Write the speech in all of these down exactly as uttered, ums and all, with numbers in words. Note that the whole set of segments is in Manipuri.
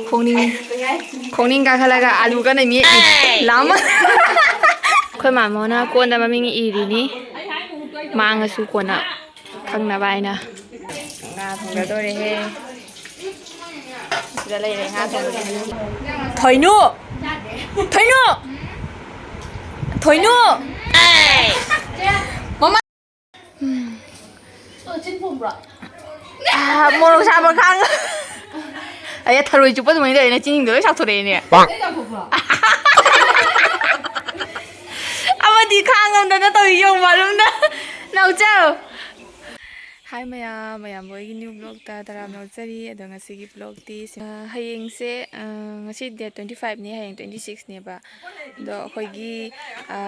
ꯈꯣꯡꯅꯤꯡ ꯈꯣꯡꯅꯤꯡ ꯀꯥꯈꯠꯂꯒ ꯑꯂꯨ ꯀꯟꯅ ꯃꯦꯠꯂꯤ꯫ ꯂꯥꯝꯃ꯫ ꯑꯩꯈꯣꯏ ꯃꯥꯃꯣꯅ ꯀꯣꯟꯗ ꯃꯃꯤꯡ ꯏꯔꯤꯅꯤ꯫ ꯃꯥꯡꯉꯁꯨ ꯀꯣꯟꯅ ꯈꯪꯅꯕ ꯍꯥꯏꯅ꯫ ꯉꯥ ꯊꯣꯡꯒꯗꯣꯔꯦꯍꯦ꯫ ꯁꯤꯗ ꯂꯩꯔꯦ ꯉꯥ ꯊꯣꯡꯕꯒꯤ꯫ ꯊꯣꯏꯅꯨ! ꯊꯣꯏꯅꯨ! ꯊꯣꯏꯅꯨ! ꯃꯃꯥ! ꯎꯝ꯫ ꯑꯥ, ꯃꯣꯔꯣꯛ ꯁꯥꯕ ꯈꯥꯡ꯫ ꯑꯩ ꯊꯔꯣꯏ ꯆꯨꯞꯄ ꯑꯗꯨꯃꯥꯏꯅ ꯇꯧꯋꯦꯅ ꯆꯤꯟꯗꯣ ꯂꯣꯏ ꯆꯥꯛꯊꯣꯔꯛꯑꯦꯅꯦ꯫ ꯑꯃꯗꯤ ꯈꯥꯡꯉꯝꯗꯅ ꯇꯧꯔꯤ ꯌꯦꯡꯉꯨ ꯃꯥꯂꯨꯝꯗ꯫ ꯅꯥꯎꯆꯧ꯫ ꯍꯥꯏ ꯃꯌꯥꯝ, ꯃꯌꯥꯝ ꯍꯣꯏꯒꯤ new vlogꯇ ꯇꯔꯥꯝꯅ ꯑꯣꯛꯆꯔꯤ꯫ ꯑꯗꯣ ꯉꯁꯤꯒꯤ vlogꯇꯤ ꯁꯤ-, ꯑ, ꯍꯌꯦꯡꯁꯦ, ꯑ, ꯉꯁꯤ date twenty fiveꯅꯦ, ꯍꯌꯦꯡ twenty sixꯅꯦꯕ꯫ ꯑꯗꯣ ꯑꯩꯈꯣꯏꯒꯤ, ꯑ,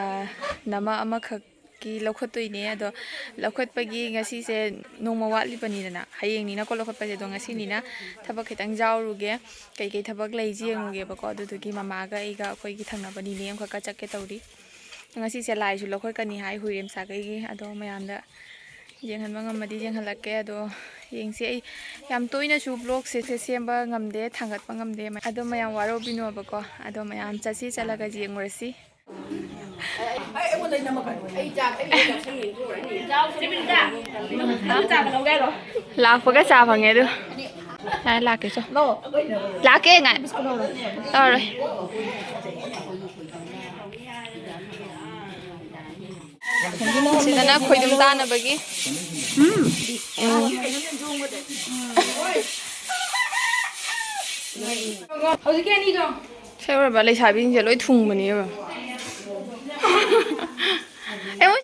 ꯅꯃ ꯑꯃꯈꯛꯀꯤ ꯂꯧꯈꯠꯇꯣꯏꯅꯦ꯫ ꯑꯗꯣ ꯂꯧꯈꯠꯄꯒꯤ ꯉꯁꯤꯁꯦ ꯅꯣꯡꯃ ꯋꯥꯠꯂꯤꯕꯅꯤꯗꯅ, ꯍꯌꯦꯡꯅꯤꯅꯀꯣ ꯂꯧꯈꯠꯄꯁꯦ꯫ ꯑꯗꯣ ꯉꯁꯤꯅꯤꯅ ꯊꯕꯛ ꯈꯤꯇꯪ ꯌꯥꯎꯔꯨꯒꯦ, ꯀꯩꯀꯩ ꯊꯕꯛ ꯂꯩꯁꯤ ꯌꯦꯡꯉꯨꯒꯦꯕꯀꯣ꯫ ꯑꯗꯨꯗꯨꯒꯤ ꯃꯃꯥꯒ ꯑꯩꯒ ꯑꯩꯈꯣꯏꯒꯤ ꯊꯪꯅꯕ ꯅꯤꯅꯦ ꯑꯃꯈꯛꯀ ꯆꯠꯀꯦ ꯇꯧꯔꯤ꯫ ꯉꯁꯤꯁꯦ ꯂꯥꯏꯁꯨ ꯂꯧꯈꯠꯀꯅꯤ ꯍꯥꯏ ꯍꯨꯏꯔꯦꯝꯁꯥꯈꯩꯒꯤ꯫ ꯑꯗꯣ ꯃꯌꯥꯝꯗ ꯌꯦꯡꯍꯟꯕ ꯉꯝꯃꯗꯤ ꯌꯦꯡꯍꯜꯂꯛꯀꯦ꯫ ꯑꯗꯣ ꯌꯦꯡꯁꯤ꯫ ꯑꯩ ꯌꯥꯝ ꯇꯣꯏꯅꯁꯨ vlogꯁꯦ ꯁꯦꯝꯕ ꯉꯝꯗꯦ, ꯊꯥꯡꯒꯠꯄ ꯉꯝꯗꯦ꯫ ꯑꯗꯣ ꯃꯌꯥꯝ ꯋꯥꯔꯧꯕꯤꯅꯣꯕꯀꯣ꯫ ꯑꯗꯣ ꯃꯌꯥꯝ ꯆꯠꯁꯤ, ꯆꯠꯂꯒ ꯌꯦꯡꯉꯨꯔꯁꯤ꯫ ꯂꯥꯛꯄꯒ ꯆꯥ ꯐꯪꯉꯦ ꯑꯗꯨ꯫ ꯌꯥꯔꯦ, ꯂꯥꯛꯀꯦ ꯆꯣ꯫ ꯂꯥꯛꯀꯦ ꯉꯥꯏ꯫ ꯇꯧꯔꯣꯏ꯫ ꯁꯤꯗꯅ ꯈꯣꯏꯗꯨꯝ ꯇꯥꯅꯕꯒꯤ꯫ ꯎꯝ꯫ ꯎꯝ꯫ ꯍꯧꯖꯤꯛꯀꯤ ꯑꯅꯤꯗꯣ꯫ ꯁꯦ ꯎꯔꯕ? ꯂꯩꯁꯥꯕꯤꯁꯤꯡꯁꯦ ꯂꯣꯏ ꯊꯨꯡꯕꯅꯦꯕ꯫ ꯑꯦ, ꯃꯣꯏ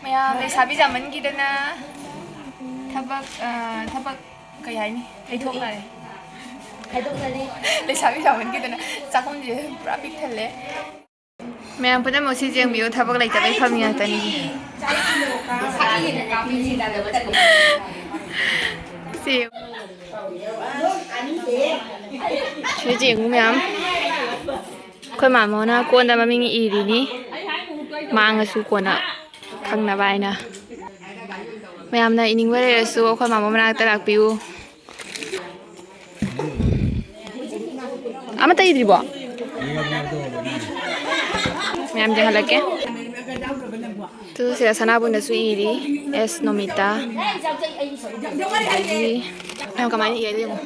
ꯃꯌꯥꯝ ꯂꯩꯁꯥꯕꯤ ꯌꯥꯝꯃꯟꯈꯤꯗꯅ ꯊꯕꯛ, ꯑ, ꯊꯕꯛ ꯀꯩ ꯍꯥꯏꯅꯤ? ꯍꯩꯊꯣꯛꯅꯔꯦ꯫ ꯂꯩꯁꯥꯕꯤ ꯌꯥꯝꯃꯟꯈꯤꯗꯅ ꯆꯥꯛꯈꯨꯝꯁꯦ ꯄꯨꯔꯥ ꯄꯤꯛ ꯊꯜꯂꯦ꯫ ꯃꯌꯥꯝ ꯄꯨꯝꯅꯃꯛ ꯁꯤ ꯌꯦꯡꯕꯤꯌꯨ, ꯊꯕꯛ ꯂꯩꯇꯕꯩ ꯐꯝꯃꯤ ꯉꯥꯛꯇꯅꯤ꯫ ꯁꯤ ꯌꯦꯡꯉꯨ꯫ ꯁꯤ ꯌꯦꯡꯉꯨ ꯃꯌꯥꯝ꯫ ꯑꯩꯈꯣꯏ ꯃꯥꯃꯣꯅ ꯀꯣꯟꯗ ꯃꯃꯤꯡ ꯏꯔꯤꯅꯤ, ꯃꯥꯡꯉꯁꯨ ꯀꯣꯟꯅ ꯈꯪꯅꯕ ꯍꯥꯏꯅ꯫ ꯃꯌꯥꯝꯅ ꯏꯅꯤꯡꯕ ꯂꯩꯔꯁꯨ ꯑꯩꯈꯣꯏ ꯃꯥꯃꯣ ꯃꯅꯥꯛꯇ ꯂꯥꯛꯄꯤꯌꯨ꯫ ꯑꯃꯠꯇ ꯏꯗ꯭ꯔꯤꯕꯣ? ꯃꯌꯥꯝ ꯌꯦꯡꯍꯜꯂꯛꯀꯦ꯫ ꯇꯨ ꯁꯤꯗ ꯁꯅꯥꯕꯨꯟꯗꯁꯨ ꯏꯔꯤ, ꯑꯦꯁ ꯅꯣꯃꯤꯇꯥ꯫ ꯑꯗꯒꯤ ꯃꯌꯥꯝ ꯀꯃꯥꯏꯅ ꯏꯔꯤ ꯌꯦꯡꯉꯣ꯫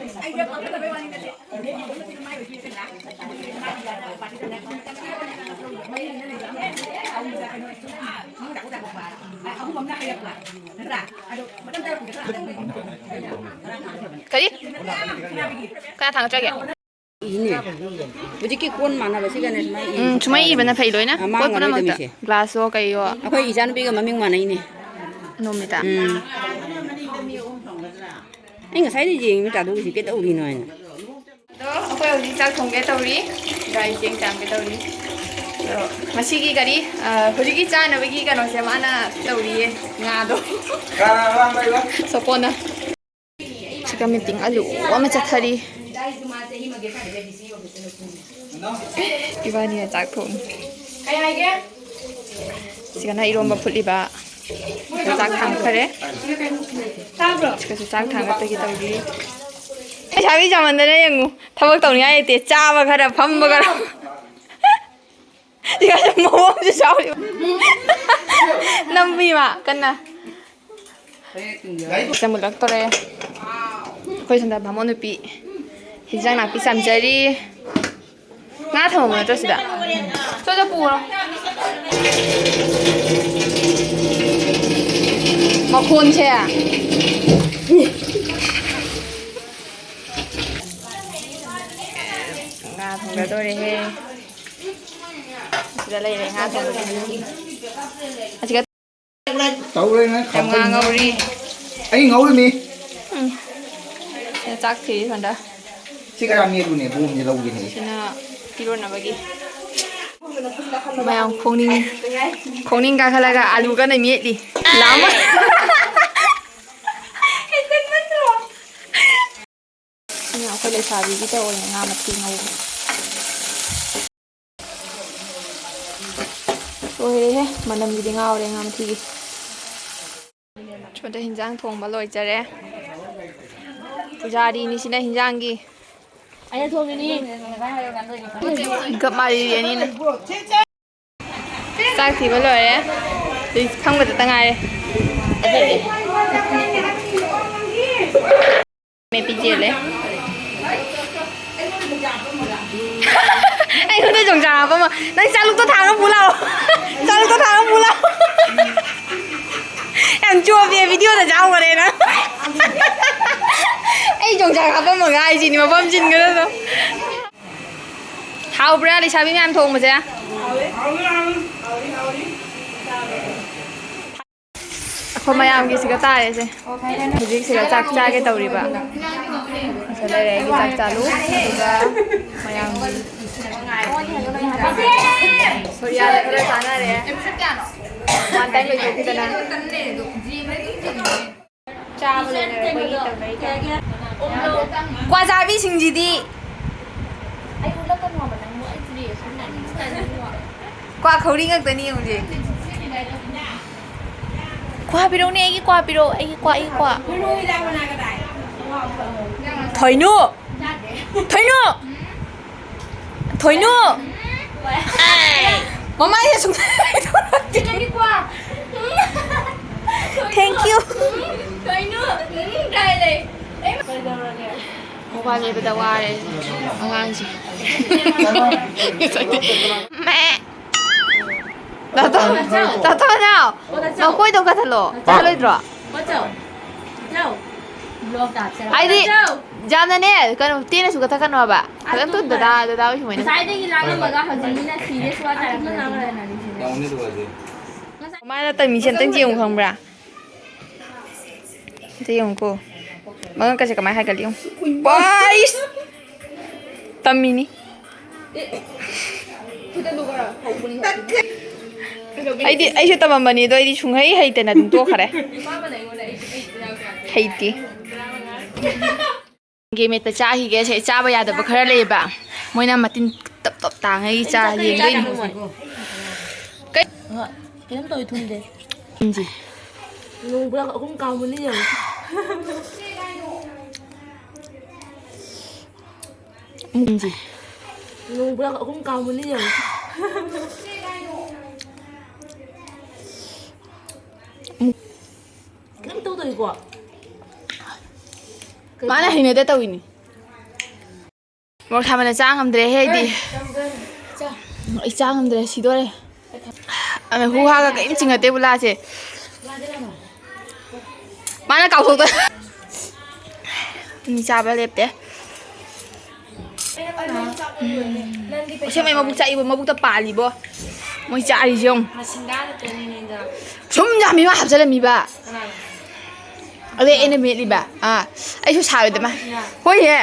ꯀꯔꯤ? ꯀꯅꯥ ꯊꯥꯡꯒꯠꯆꯒꯦ? ꯏꯅꯦ, ꯍꯧꯖꯤꯛꯀꯤ ꯀꯣꯟ ꯃꯥꯟꯅꯕꯁꯤꯒꯅꯦ ꯁꯨꯃꯥꯏꯅ ꯏ-, ꯎꯝ, ꯁꯨꯃꯥꯏꯅ ꯏꯕꯅ ꯐꯩ ꯂꯣꯏꯅ꯫ ꯑ, ꯃꯥ ꯄꯣꯠ ꯄꯨꯝꯅꯃꯛꯇ꯫ ꯉꯥꯡꯉꯔꯣꯏꯗꯕꯅꯤꯁꯦ꯫ ꯒ꯭ꯂꯥꯁꯋꯣ ꯀꯩꯋꯣ꯫ ꯑꯩꯈꯣꯏ ꯏꯆꯥꯅꯨꯄꯤꯒ ꯃꯃꯤꯡ ꯃꯥꯟꯅꯩꯅꯦ꯫ ꯅꯣꯃꯤꯇꯥ꯫ ꯎꯝ꯫ ꯑꯩ ꯉꯁꯥꯏꯗꯩ ꯌꯦꯡꯉꯤꯅꯤ ꯇꯥꯗꯨꯒꯤꯁꯤ ꯀꯩꯗꯧꯔꯤꯅꯣ ꯍꯥꯏꯅ꯫ ꯑꯗꯣ ꯑꯩꯈꯣꯏ ꯍꯧꯖꯤꯛ ꯆꯥꯛ ꯊꯣꯡꯒꯦ ꯇꯧꯔꯤ꯫ ꯗ꯭ꯔꯥꯏ ꯆꯦꯡ ꯆꯥꯝꯒꯦ ꯇꯧꯔꯤ꯫ ꯑꯗꯣ ꯉꯁꯤꯒꯤ ꯀꯔꯤ, ꯑ, ꯍꯧꯖꯤꯛꯀꯤ ꯆꯥꯅꯕꯒꯤ ꯀꯩꯅꯣꯁꯦ ꯃꯥꯅ ꯇꯧꯔꯤꯌꯦ, ꯉꯥꯗꯣ꯫ ꯀꯅꯥ ꯂꯥꯡꯕ ꯏꯕ? ꯁꯣꯀꯣꯟꯅ꯫ ꯁꯤꯒ ꯃꯤꯇꯤꯡ ꯑꯂꯨ ꯑꯃ ꯆꯠꯊꯔꯤ꯫ ꯏꯕꯥꯅꯤꯅ ꯆꯥꯛ ꯊꯣꯡꯉꯤ꯫ ꯁꯤꯒꯅ ꯏꯔꯣꯝꯕ ꯐꯨꯠꯂꯤꯕ꯫ ꯆꯥꯛ ꯊꯥꯡꯈ꯭ꯔꯦ꯫ ꯁꯤꯒꯁꯨ ꯆꯥꯛ ꯊꯥꯡꯒꯠꯇꯒꯤ ꯇꯧꯔꯤ꯫ ꯂꯩꯁꯥꯕꯤ ꯆꯥꯃꯟꯗꯅ ꯌꯦꯡꯉꯨ꯫ ꯊꯕꯛ ꯇꯧꯅꯤꯡꯉꯥꯏ ꯂꯩꯇꯦ꯫ ꯆꯥꯕ ꯈꯔ, ꯐꯝꯕ ꯈꯔ꯫ ꯁꯤꯒꯁꯨ ꯃꯑꯣꯡꯁꯨ ꯆꯥꯎꯔꯤ꯫ ꯅꯝꯕꯤꯃ ꯀꯟꯅ꯫ ꯆꯃꯨꯂꯛꯇꯣꯔꯦ꯫ ꯑꯩꯈꯣꯏ ꯁꯣꯝꯗ ꯚꯥꯃꯣꯟ ꯅꯨꯄꯤ ꯍꯤꯟꯖꯥꯡ ꯅꯥꯄꯤ ꯆꯥꯝꯖꯔꯤ꯫ ꯉꯥ ꯊꯝꯃꯝꯕ ꯅꯠꯇ꯭ꯔꯣ ꯁꯤꯗ? ꯆꯣ, ꯆꯣ, ꯄꯨꯔꯣ꯫ ꯃꯈꯣꯟꯁꯦ꯫ ꯉꯥ ꯊꯣꯡꯒꯗꯣꯔꯦꯍꯦ꯫ ꯁꯤꯗ ꯂꯩꯔꯦ ꯉꯥ ꯊꯣꯡꯕꯒꯤ꯫ ꯑꯁꯤꯒ ꯇꯧꯔꯦ, ꯅꯪ ꯌꯥꯝ ꯉꯥ ꯈꯥꯎꯍꯜꯂꯨ꯫ ꯉꯧꯔꯤ꯫ ꯑꯩ ꯉꯧꯔꯤꯃꯤ꯫ ꯎꯝ꯫ ꯁꯤꯗ ꯆꯥꯛ ꯊꯤꯔꯤ ꯁꯣꯝꯗ꯫ ꯁꯤ ꯀꯌꯥꯝ ꯃꯦꯠꯂꯨꯅꯦ? ꯕꯣꯝꯁꯦ ꯂꯧꯒꯦꯅꯦ ꯑꯩ꯫ ꯁꯤꯅ ꯏꯔꯣꯟꯅꯕꯒꯤ꯫ ꯃꯌꯥꯝ ꯈꯣꯡꯅꯤꯡ-, ꯈꯣꯡꯅꯤꯡ ꯀꯥꯈꯠꯂꯒ ꯑꯂꯨ ꯀꯟꯅ ꯃꯦꯠꯂꯤ꯫ ꯂꯥꯝꯃ-, ꯁꯤꯅ ꯑꯩꯈꯣꯏ ꯂꯩꯁꯥꯕꯤꯒꯤꯗ ꯑꯣꯏꯅ ꯉꯥ ꯃꯊꯤ ꯉꯧꯕ꯫ ꯂꯣꯏꯔꯦꯍꯦ, ꯃꯅꯝꯒꯤꯗꯤ ꯉꯥꯎꯔꯦ ꯉꯥ ꯃꯊꯤꯒꯤ꯫ ꯁꯣꯝꯗ ꯍꯤꯟꯖꯥꯡ ꯊꯣꯡꯕ ꯂꯣꯏꯖꯔꯦ꯫ ꯄꯨꯖꯥꯔꯤꯅꯤ ꯁꯤꯅ ꯍꯤꯟꯖꯥꯡꯒꯤ꯫ ꯑꯩꯅ ꯊꯣꯡꯉꯤꯅꯤ꯫ ꯒꯞ ꯃꯥꯜꯂꯤ ꯑꯅꯤꯅ꯫ ꯆꯥꯛ ꯊꯤꯕ ꯂꯣꯏꯔꯦ꯫ ꯑꯗꯨꯏ ꯐꯝꯒꯗꯇ ꯉꯥꯏꯔꯦ꯫ ꯃꯦ ꯄꯤ ꯆꯦꯜꯂꯦ꯫ ꯑꯩꯉꯣꯟꯗ ꯌꯣꯡꯆꯥꯛ ꯍꯥꯞꯄꯝꯃꯣ꯫ ꯅꯪ ꯆꯥꯂꯨꯛꯇꯣ ꯊꯥꯡꯉ ꯄꯨ ꯂꯥꯛꯑꯣ꯫ ꯆꯥꯂꯨꯛꯇꯣ ꯊꯥꯡꯉ ꯄꯨ ꯂꯥꯛꯑꯣ꯫ ꯌꯥꯝ ꯆꯣꯞꯄꯦ, ꯚꯤꯗꯤꯑꯣꯗ ꯌꯥꯎꯈꯔꯦ ꯅꯪ꯫ ꯑꯩ ꯌꯣꯡꯆꯥꯛ ꯍꯥꯞꯄꯝꯃꯒ ꯍꯥꯏꯁꯤꯅꯤ, ꯃꯐꯝ ꯆꯤꯟꯒꯗꯕꯗꯣ꯫ ꯍꯥꯎꯕ꯭ꯔꯥ ꯂꯩꯁꯥꯕꯤ ꯃꯌꯥꯝ ꯊꯣꯡꯕꯁꯦ? ꯑꯩꯈꯣꯏ ꯃꯌꯥꯝꯒꯤꯁꯤꯒ ꯇꯥꯔꯦꯁꯦ꯫ ꯍꯧꯖꯤꯛꯁꯤꯗ ꯆꯥꯛ ꯆꯥꯒꯦ ꯇꯧꯔꯤꯕ꯫ ꯑꯁꯤꯗ ꯂꯩꯔꯦ ꯑꯩꯒꯤ ꯆꯥꯛ ꯆꯥꯂꯨ꯫ ꯑꯗꯨꯒ ꯃꯌꯥꯝꯒꯤ ꯁꯣꯔꯤꯌꯥꯗ ꯈꯔ ꯆꯥꯅꯔꯦ꯫ One time ꯂꯣꯏꯊꯣꯛꯈꯤꯗꯅ꯫ ꯆꯥꯕ ꯂꯣꯏꯅꯔꯛꯄꯒꯤ ꯇꯧꯅꯔꯤꯀꯥꯟ꯫ ꯀ꯭ꯋꯥ ꯆꯥꯕꯤꯁꯤꯡꯁꯤꯗꯤ꯫ ꯀ꯭ꯋꯥ ꯈꯧꯔꯤ ꯉꯥꯛꯇꯅꯤ ꯌꯦꯡꯉꯨꯁꯦ꯫ ꯀ꯭ꯋꯥ ꯄꯤꯔꯛꯎꯅꯦ, ꯑꯩꯒꯤ ꯀ꯭ꯋꯥ ꯄꯤꯔꯛꯑꯣ, ꯑꯩꯒꯤ ꯀ꯭ꯋꯥ, ꯑꯩꯒꯤ ꯀ꯭ꯋꯥ꯫ ꯊꯣꯏꯅꯨ! ꯊꯣꯏꯅꯨ! ꯊꯣꯏꯅꯨ! ꯃꯃꯥꯏꯁꯦ ꯁꯨꯡ Thank you. ꯀꯩꯅꯣ? ꯎꯝ, ꯀꯥꯏ ꯂꯩ? ꯃꯣꯕꯥꯏꯜ ꯂꯩꯕꯗ ꯋꯥꯔꯦ ꯑꯉꯥꯡꯁꯦ꯫ ꯃꯦ꯫ ꯗꯥꯇꯣ, ꯗꯥꯇꯣ ꯅꯥꯎ, ꯃꯈꯣꯏꯗꯣ ꯀꯠꯊꯠꯂꯣ꯫ ꯀꯠꯊꯠꯂꯣꯏꯗ꯭ꯔꯣ? ꯍꯥꯏꯗꯤ, ꯌꯥꯝꯅꯅꯦ, ꯀꯩꯅꯣ, ꯇꯦꯟꯅꯁꯨ ꯀꯠꯊꯠꯀꯅꯣ ꯍꯥꯏꯕ꯫ ꯐꯖꯅ ꯇꯨꯝ ꯗꯗꯥ, ꯗꯗꯥ ꯍꯣꯏ ꯁꯨꯃꯥꯏꯅ꯫ ꯉꯁꯥꯏꯗꯒꯤ ꯂꯥꯡꯉꯝꯃꯒ ꯍꯧꯖꯤꯛ ꯃꯤꯅ ꯁꯤꯔꯦ ꯁ꯭ꯋꯥ ꯇꯥꯔꯛꯄꯗ꯫ ꯃꯥꯅ ꯇꯝꯃꯤꯁꯦ ꯑꯝꯇꯪ ꯌꯦꯡꯉꯨ ꯈꯪꯕ꯭ꯔꯥ? ꯑꯝꯇ ꯌꯦꯡꯉꯨꯀꯣ꯫ ꯃꯉꯛꯀꯁꯦ ꯀꯃꯥꯏꯅ ꯍꯥꯏꯒꯠꯂꯤ ꯌꯦꯡꯉꯨ꯫ ꯋꯥꯏꯁ! ꯇꯝꯃꯤꯅꯤ꯫ ꯑꯩꯗꯤ, ꯑꯩꯁꯨ ꯇꯝꯃꯝꯕꯅꯤ, ꯑꯗꯣ ꯑꯩꯗꯤ ꯁꯨꯡꯍꯩ ꯍꯩꯇꯅ ꯑꯗꯨꯝ ꯇꯣꯛꯈ꯭ꯔꯦ꯫ ꯍꯩꯇꯦ꯫ ꯒꯦꯃꯦꯠꯇ ꯆꯥꯈꯤꯒꯦ꯫ ꯁꯦ, ꯆꯥꯕ ꯌꯥꯗꯕ ꯈꯔ ꯂꯩꯌꯦꯕ, ꯃꯣꯏꯅ ꯃꯇꯤꯟ ꯇꯞ ꯇꯞ ꯇꯥꯡꯉꯩ ꯆꯥ ꯌꯦꯡꯗꯣꯏꯅꯤ꯫ ꯀꯩ-, ꯀꯩꯅꯣꯝ ꯇꯧꯋꯤ, ꯊꯨꯝꯗꯦ꯫ ꯊꯨꯝꯁꯤ꯫ ꯅꯣꯡ ꯄꯨꯔꯥ ꯑꯍꯨꯝ ꯀꯥꯡꯕꯨꯅꯤ ꯌꯦꯡꯉꯨ꯫ ꯎꯝ꯫ ꯅꯣꯡ ꯄꯨꯔꯥ ꯑꯍꯨꯝ ꯀꯥꯡꯕꯨꯅꯤ ꯌꯦꯡꯉꯣ꯫ ꯀꯩꯝ ꯇꯧꯗꯕꯤꯀꯣ꯫ ꯃꯥꯅ ꯍꯩꯅꯗ ꯇꯧꯏꯅꯤ꯫ ꯃꯣꯔꯣꯛ ꯁꯥꯃꯟꯅ ꯆꯥ ꯉꯝꯗ꯭ꯔꯦꯍꯦ ꯑꯩꯗꯤ꯫ ꯑꯩ ꯆꯥ ꯉꯝꯗ꯭ꯔꯦ, ꯁꯤꯗꯣꯔꯦ꯫ ꯑꯗ ꯍꯨ ꯍꯥꯒ ꯀꯔꯤꯝ ꯆꯤꯡꯉꯠꯇꯦ ꯕꯨꯂꯥꯁꯦ꯫ ꯃꯥꯅ ꯀꯥꯎꯊꯣꯛꯇ꯫ ꯃꯤ ꯆꯥꯕ ꯂꯦꯞꯇꯦ꯫ ꯑꯁꯦꯡꯕꯩ ꯃꯕꯨꯛ ꯆꯥꯛꯏꯕꯣ, ꯃꯕꯨꯛꯇ ꯄꯥꯜꯂꯤꯕꯣ꯫ ꯃꯣꯏ ꯆꯥꯔꯤꯁꯦ ꯌꯦꯡꯉꯨ꯫ ꯁꯨꯝ ꯌꯥꯝꯃꯤ ꯃꯥ ꯍꯥꯞꯆꯜꯂꯝꯃꯤꯕ꯫ ꯑꯗꯩ ꯑꯩꯅ ꯃꯦꯠꯂꯤꯕ꯫ ꯑꯥ, ꯑꯩꯁꯨ ꯁꯥꯎꯋꯦꯗ ꯃꯥ꯫ ꯍꯣꯏꯍꯦ꯫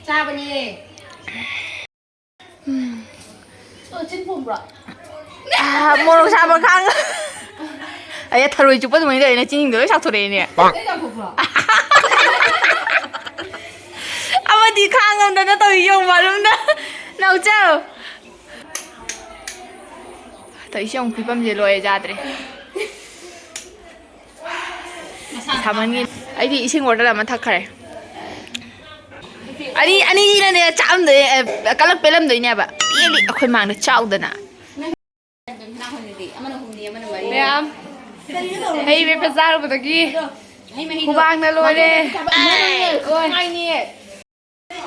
ꯆꯥꯕꯅꯦ꯫ ꯑꯣ, ꯆꯤꯟ ꯄꯣꯝꯕ꯭ꯔꯣ? ꯑꯥ, ꯃꯣꯔꯣꯛ ꯁꯥꯕ ꯈꯥꯡ-, ꯑꯩ ꯊꯔꯣꯏ ꯆꯨꯞꯄ ꯑꯗꯨꯃꯥꯏꯅ ꯇꯧꯋꯦ, ꯅꯆꯤꯟꯗꯣ ꯂꯣꯏ ꯆꯥꯎꯊꯣꯔꯛꯑꯦꯅꯦ꯫ ꯅꯪ ꯌꯥꯝ ꯄꯣꯝꯕ꯭ꯔꯣ? ꯑꯃꯗꯤ ꯈꯥꯡꯉꯝꯗꯅ ꯇꯧꯔꯤ ꯌꯦꯡꯉꯨ ꯃꯔꯨꯝꯗ꯫ ꯅꯥꯎꯆꯧ꯫ ꯇꯧꯔꯤꯁꯦ ꯌꯦꯡꯉꯨ, ꯐꯤꯕꯝꯁꯦ ꯂꯣꯏꯔꯦ, ꯌꯥꯗ꯭ꯔꯦ꯫ ꯁꯥꯃꯟꯒꯤ ꯑꯩꯗꯤ ꯏꯁꯤꯡ bottle ꯑꯃ ꯊꯛꯈ꯭ꯔꯦ꯫ ꯑꯅꯤ, ꯑꯅꯤꯅꯅꯦ ꯆꯥꯛꯑꯝꯗꯣꯏ-, ꯑꯦ, ꯀꯂꯛ ꯄꯦꯜꯂꯝꯗꯣꯏꯅꯦꯕ꯫ ꯄꯦꯜꯂꯤ ꯑꯩꯈꯣꯏ ꯃꯥꯡꯗ ꯆꯥꯎꯗꯅ꯫ ꯃꯌꯥꯝ ꯍꯩ ꯃꯦꯠꯄ ꯆꯥꯔꯨꯕꯗꯒꯤ ꯍꯨꯃꯥꯡꯅ ꯂꯣꯏꯔꯦ꯫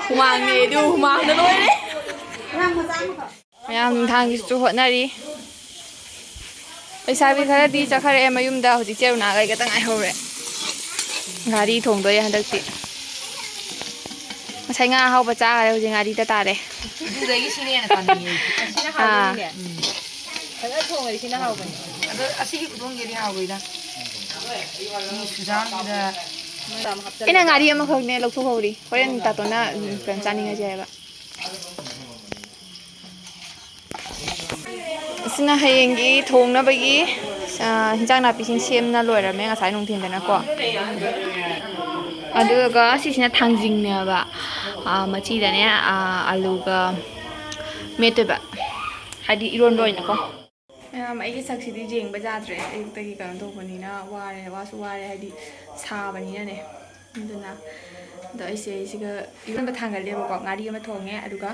ꯍꯨꯃꯥꯡꯅꯦ ꯑꯗꯨ, ꯍꯨꯃꯥꯡꯅ ꯂꯣꯏꯔꯦ꯫ ꯃꯌꯥꯝ ꯅꯨꯡꯗꯥꯡꯒꯤꯁꯨ ꯍꯣꯠꯅꯔꯤ꯫ ꯂꯩꯁꯥꯕꯤ ꯈꯔꯗꯤ ꯆꯠꯈꯔꯦ ꯃꯌꯨꯝꯗ, ꯍꯧꯖꯤꯛ ꯆꯦ ꯔꯨꯅꯥꯒ ꯑꯩ ꯈꯛꯇ ꯉꯥꯏꯍꯧꯔꯦ꯫ ꯉꯥꯔꯤ ꯊꯣꯡꯗꯣꯏ ꯍꯟꯗꯛꯇꯤ꯫ ꯉꯁꯥꯏ ꯉꯥ ꯑꯍꯥꯎꯕ ꯆꯥꯈꯔꯦ, ꯍꯧꯖꯤꯛ ꯉꯥꯔꯤꯗ ꯇꯥꯔꯦ꯫ ꯑꯗꯨꯗꯒꯤ ꯁꯤꯅ ꯍꯦꯟꯅ ꯆꯥꯅꯤꯡꯉꯦ ꯑꯩꯗꯤ꯫ ꯑꯁꯤꯅ ꯑꯥ꯫ ꯍꯥꯎꯕꯅꯤꯅꯦ꯫ ꯐꯖꯅ ꯊꯣꯡꯉꯗꯤ ꯁꯤꯅ ꯍꯥꯎꯕꯅꯦ꯫ ꯑꯗꯣ ꯑꯁꯤꯒꯤ ꯈꯨꯊꯣꯡꯁꯤꯗꯤ ꯍꯥꯎꯋꯤꯗ꯫ ꯃꯤ ꯁꯨꯖꯥꯝꯁꯤꯗ ꯑꯩꯅ ꯉꯥꯔꯤ ꯑꯃꯈꯛꯅꯦ ꯂꯧꯊꯣꯛꯍꯧꯔꯤ, ꯍꯣꯔꯦꯟ ꯇꯥꯇꯣꯟꯅ, ꯎꯝ, ꯀꯩꯅꯣ ꯆꯥꯅꯤꯡꯉꯁꯦ ꯍꯥꯏꯕ꯫ ꯑꯁꯤꯅ ꯍꯌꯦꯡꯒꯤ ꯊꯣꯡꯅꯕꯒꯤ, ꯑ, ꯍꯤꯟꯖꯥꯡ ꯅꯥꯄꯤꯁꯤꯡ ꯁꯦꯝꯅ ꯂꯣꯏꯔꯝꯃꯦ ꯉꯁꯥꯏ ꯅꯨꯡꯊꯤꯟꯗꯅꯀꯣ꯫ ꯑꯗꯨꯒ ꯁꯤꯁꯤꯅ ꯊꯥꯡꯖꯤꯡꯅꯦꯕ, ꯑ, ꯃꯆꯤꯗꯅꯦ, ꯑ, ꯑꯂꯨꯒ ꯃꯦꯠꯇꯣꯏꯕ, ꯍꯥꯏꯗꯤ ꯏꯔꯣꯟꯕ ꯑꯣꯏꯅꯀꯣ꯫ ꯃꯌꯥꯝ, ꯑꯩꯒꯤ ꯁꯛꯁꯤꯗꯤ ꯌꯦꯡꯕ ꯌꯥꯗ꯭ꯔꯦ, ꯑꯌꯨꯛꯇꯒꯤ ꯀꯩꯅꯣ ꯇꯧꯕꯅꯤꯅ ꯋꯥꯔꯦ, ꯋꯥꯁꯨ ꯋꯥꯔꯦ, ꯍꯥꯏꯗꯤ ꯁꯥꯕꯅꯤꯅꯅꯦ꯫ ꯑꯗꯨꯅ ꯑꯗꯣ ꯑꯩꯁꯦ ꯁꯤꯒ ꯏꯔꯣꯟꯕ ꯊꯥꯡꯒꯠꯂꯦꯕꯀꯣ꯫ ꯉꯥꯔꯤ ꯑꯃ ꯊꯣꯡꯉꯦ, ꯑꯗꯨꯒ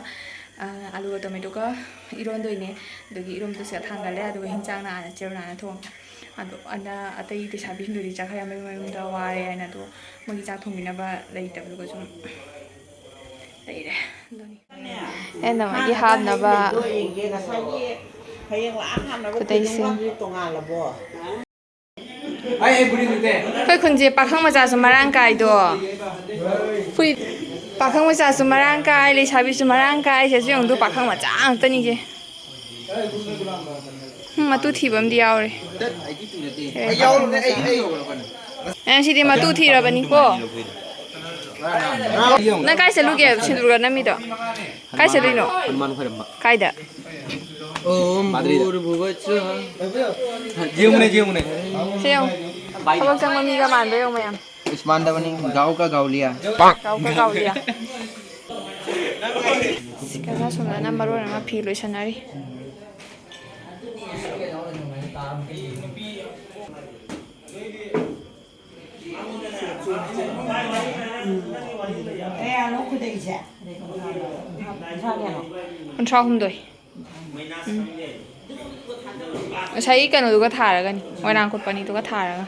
ꯑ, ꯑꯂꯨꯒ ꯇꯣꯃꯦꯇꯣꯒ ꯏꯔꯣꯟꯗꯣꯏꯅꯦ꯫ ꯑꯗꯨꯒꯤ ꯏꯔꯣꯟꯕꯗꯨꯁꯨ ꯊꯥꯡꯒꯠꯂꯦ, ꯑꯗꯨꯒ ꯍꯤꯟꯖꯥꯡꯅ ꯑꯥꯗ ꯆꯦꯔꯣꯅꯥꯅ ꯊꯣꯡꯉꯦ꯫ ꯑꯗꯣ ꯑꯅ-, ꯑꯇꯩ ꯂꯩꯁꯥꯕꯤꯁꯤꯡꯗꯨꯗꯤ ꯆꯥꯛꯈ꯭ꯔꯦ, ꯃꯌꯨꯝ ꯃꯌꯨꯝꯗ ꯋꯥꯔꯦ ꯍꯥꯏꯅ꯫ ꯑꯗꯣ ꯃꯣꯏꯒꯤ ꯆꯥꯛ ꯊꯣꯡꯕꯤꯅꯕ ꯂꯩꯇꯕꯗꯨꯒ ꯁꯨꯝ ꯂꯩꯔꯦ꯫ ꯑꯗꯨꯅꯤ꯫ ꯑꯩꯅ ꯃꯣꯏꯒꯤ ꯍꯥꯞꯅꯕ ꯈꯨꯗꯩꯁꯦ꯫ ꯑꯩ, ꯑꯩ ꯕꯨꯔꯤ ꯂꯨꯇꯦ꯫ ꯑꯩꯈꯣꯏ ꯈꯨꯟꯁꯦ ꯄꯥꯈꯪ ꯃꯆꯥꯁꯨ ꯃꯔꯥꯡ ꯀꯥꯏꯗꯣ꯫ ꯐꯨꯏ-, ꯄꯥꯈꯪ ꯃꯆꯥꯁꯨ ꯃꯔꯥꯡ ꯀꯥꯏ, ꯂꯩꯁꯥꯕꯤꯁꯨ ꯃꯔꯥꯡ ꯀꯥꯏ꯫ ꯁꯤꯁꯨ ꯌꯦꯡꯉꯨꯗꯣ, ꯄꯥꯈꯪ ꯃꯆꯥ ꯉꯥꯛꯇꯅꯤꯁꯦ꯫ ꯍꯨꯝ, ꯃꯇꯨ ꯊꯤꯕ ꯑꯃꯗꯤ ꯌꯥꯎꯔꯦ꯫ ꯑꯩ ꯌꯥꯎꯔꯨꯅꯦ, ꯑꯩ, ꯑꯩ꯫ ꯑꯦ, ꯁꯤꯗꯤ ꯃꯇꯨ ꯊꯤꯔꯕꯅꯤꯀꯣ꯫ ꯅꯪ ꯀꯥꯏ ꯆꯠꯂꯨꯒꯦ, ꯁꯤꯟꯗꯨꯔꯒ ꯅꯝꯃꯤꯗꯣ? ꯀꯥꯏ ꯆꯠꯂꯨꯏꯅꯣ? ꯍꯅꯨꯃꯥꯟ ꯈꯣꯏꯔꯝꯕ꯫ ꯀꯥꯏꯗ? ꯃꯥꯗ꯭ꯔꯤꯗ꯫ ꯌꯦꯡꯉꯨꯅꯦ, ꯌꯦꯡꯉꯨꯅꯦ꯫ ꯁꯦ ꯌꯦꯡꯉꯨ꯫ ꯊꯕꯛ ꯆꯪꯕ ꯃꯤꯒ ꯃꯥꯟꯕ ꯌꯦꯡꯉꯨ ꯃꯌꯥꯝ꯫ ꯏꯁ, ꯃꯥꯟꯗꯕꯅꯤ, ꯒꯥꯎ ꯀ ꯒꯥꯎ ꯂꯤꯌꯥ꯫ ꯒꯥꯎ ꯀ ꯒꯥꯎ ꯂꯤꯌꯥ꯫ ꯁꯤ ꯀꯖꯥ ꯁꯣꯝꯗꯅ ꯃꯔꯣꯟ ꯑꯃ ꯐꯤ ꯂꯣꯏꯁꯟꯅꯔꯤ꯫ ꯀꯌꯥꯅꯣ ꯈꯨꯗꯩꯁꯦ? ꯀꯨꯟꯊ꯭ꯔꯥ ꯍꯨꯝꯗꯣꯏ꯫ ꯎꯝ꯫ ꯉꯁꯥꯏꯒꯤ ꯀꯩꯅꯣꯗꯨꯒ ꯊꯥꯔꯒꯅꯤ, ꯃꯣꯏꯔꯥꯡ ꯀꯣꯠꯄꯅꯤꯗꯨꯒ ꯊꯥꯔꯒ꯫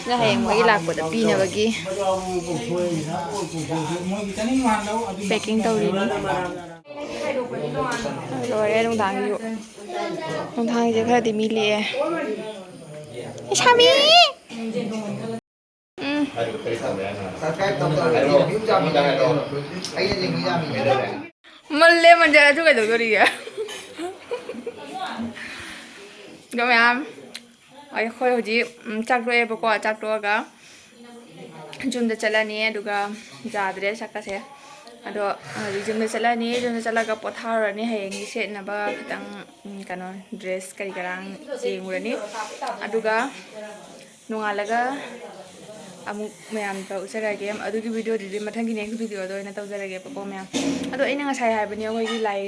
ꯁꯤꯅ ꯍꯌꯦꯡ ꯃꯣꯏꯒꯤ ꯂꯥꯛꯄꯗ ꯄꯤꯅꯕꯒꯤ packing ꯇꯧꯔꯤꯅꯤ꯫ ꯂꯣꯏꯔꯦ ꯅꯨꯡꯗꯥꯡꯒꯤꯁꯨ꯫ ꯅꯨꯡꯗꯥꯡꯒꯤꯁꯦ ꯈꯔꯗꯤ ꯃꯤ ꯂꯦꯛꯑꯦ꯫ ꯏꯁꯥꯕꯤ! ꯎꯝ꯫ ꯃꯜꯂꯦ, ꯃꯟꯖꯜ ꯑꯗꯨ ꯀꯩꯗꯧꯗꯣꯔꯤꯒꯦ? ꯑꯗꯣ ꯃꯌꯥꯝ, ꯑꯩꯈꯣꯏ ꯍꯧꯖꯤꯛ, ꯎꯝ, ꯆꯥꯛ ꯇꯣꯛꯑꯦꯕꯀꯣ꯫ ꯆꯥꯛ ꯇꯣꯛꯑꯒ ꯌꯨꯝꯗ ꯆꯠꯂꯅꯤ, ꯑꯗꯨꯒ ꯌꯥꯗ꯭ꯔꯦ ꯁꯛꯀꯁꯦ꯫ ꯑꯗꯣ ꯍꯧꯖꯤꯛ ꯌꯨꯝꯗ ꯆꯠꯂꯅꯤ, ꯌꯨꯝꯗ ꯆꯠꯂꯒ ꯄꯣꯊꯥꯔꯨꯔꯅꯤ꯫ ꯍꯌꯦꯡꯒꯤ ꯁꯦꯠꯅꯕ ꯈꯤꯇꯪ, ꯎꯝ, ꯀꯩꯅꯣ, dress ꯀꯔꯤ ꯀꯔꯥꯡ ꯌꯦꯡꯉꯨꯔꯅꯤ꯫ ꯑꯗꯨꯒ ꯅꯣꯡꯉꯥꯜꯂꯒ ꯑꯃꯨꯛ ꯃꯌꯥꯝꯗ ꯎꯠꯆꯔꯛꯑꯒꯦ꯫ ꯑꯗꯨꯒꯤ videoꯗꯨꯗꯤ ꯃꯊꯪꯒꯤ next videoꯗ ꯑꯣꯏꯅ ꯇꯧꯖꯔꯒꯦꯕꯀꯣ ꯃꯌꯥꯝ꯫ ꯑꯗꯣ ꯑꯩꯅ ꯉꯁꯥꯏ ꯍꯥꯏꯕꯅꯦ ꯑꯩꯈꯣꯏꯒꯤ ꯂꯥꯏ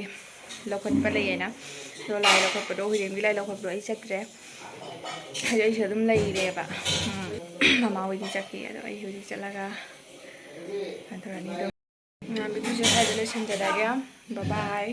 ꯂꯧꯈꯠꯄ ꯂꯩꯌꯦꯅ꯫ ꯑꯗꯣ ꯂꯥꯏ ꯂꯧꯈꯠꯄꯗꯣ, ꯍꯨꯏꯔꯦꯝꯒꯤ ꯂꯥꯏ ꯂꯧꯈꯠꯄꯗꯣ ꯑꯩ ꯆꯠꯇ꯭ꯔꯦ꯫ ꯑꯗꯣ ꯑꯩꯁꯨ ꯑꯗꯨꯝ ꯂꯩꯔꯦꯕ꯫ ꯎꯝ, ꯃꯃꯥ ꯍꯣꯏꯗꯤ ꯆꯠꯈꯤ꯫ ꯑꯗꯣ ꯑꯩ ꯍꯧꯖꯤꯛ ꯆꯠꯂꯒ ꯀꯩꯅꯣ ꯇꯧꯔꯅꯤ꯫ ꯑꯗꯣ ꯚꯤꯗꯤꯑꯣꯁꯦ ꯁ꯭ꯋꯥꯏꯗ ꯂꯣꯏꯁꯤꯟꯖꯔꯒꯦ꯫ ꯕꯥꯏ ꯕꯥꯏ꯫